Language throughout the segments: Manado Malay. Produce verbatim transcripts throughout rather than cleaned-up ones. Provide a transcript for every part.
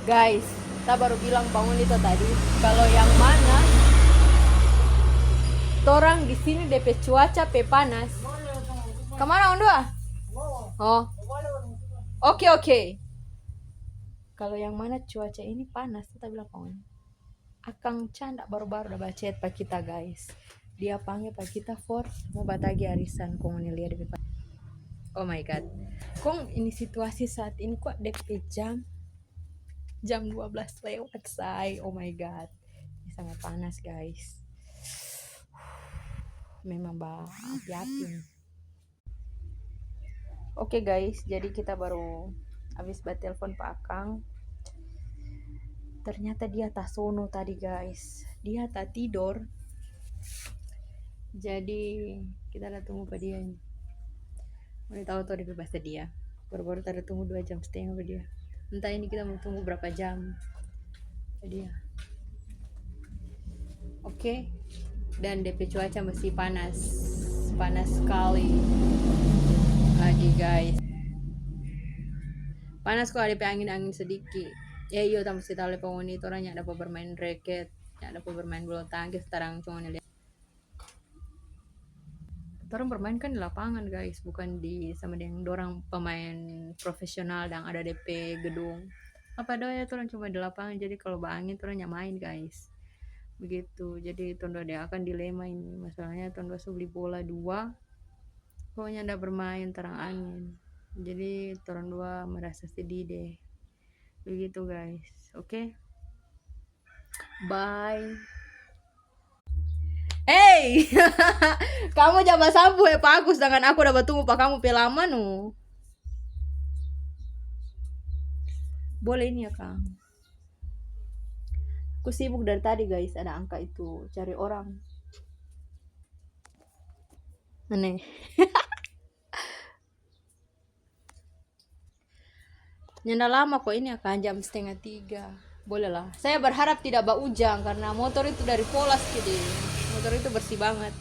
Guys, kita baru bilang bangun itu tadi, kalau yang mana torang di sini depe cuaca pe panas. Kemana Ondua? Oh. Oke, oke. Kalau yang mana cuaca ini panas, kita bilang bangun. Akang Canda baru-baru da bacet pa kita, guys. Dia panggil pa kita for mo batagi arisan. Kong ngoni lia depe pa-, oh my God. Kong ini situasi saat ini kok depe jam, jam dua belas lewat, say. Oh my God. Ini sangat panas, guys. Memang ba api-api nih. Oke guys, jadi kita baru habis batelfon pa akang. Ternyata dia tasono tadi guys, dia tatidor. Jadi kita ada tunggu pa dia ini. Mau tahu tuh dia pasti dia. Baru-baru tadi tunggu dua jam setengah pa dia. Entah ini kita mau tunggu berapa jam. Jadi ya. Oke. Dan depe cuaca masih panas. Panas sekali. Lagi, guys. Panas kok, ada pe angin-angin sedikit. Ya, iyo, tamu sita le pengoni, torang nyanda dapa bermain raket, nyanda dapa bermain bulu tangkis, sekarang cuma lia. Torang bermain kan di lapangan, guys, bukan di sama deng dorang pemain profesional dang ada depe gedung. Apa doa ya, torang cuma di lapangan, jadi kalau baangin torang nya main, guys. Begitu. Jadi torang dua dia akan dilema ini. Masalahnya torang dua su beli bola dua. Pokoknya nda bermain, terang angin. Jadi torang dua merasa sedih deh. Begitu, guys. Oke. Bye. Hei, kamu ja basampu he pa aku, sedangkan aku da batunggu pa kamu pe lama no. Boleh ini ya, Kang. Aku sibuk dari tadi, guys, ada angka itu cari orang. Aneh. Nyanda lama kok ini, akan jam setengah tiga. Boleh lah. Saya berharap tidak baujang karena motor itu dari Polas, jadi motor itu bersih banget.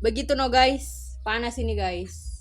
Begitu no, guys. Panas ini, guys.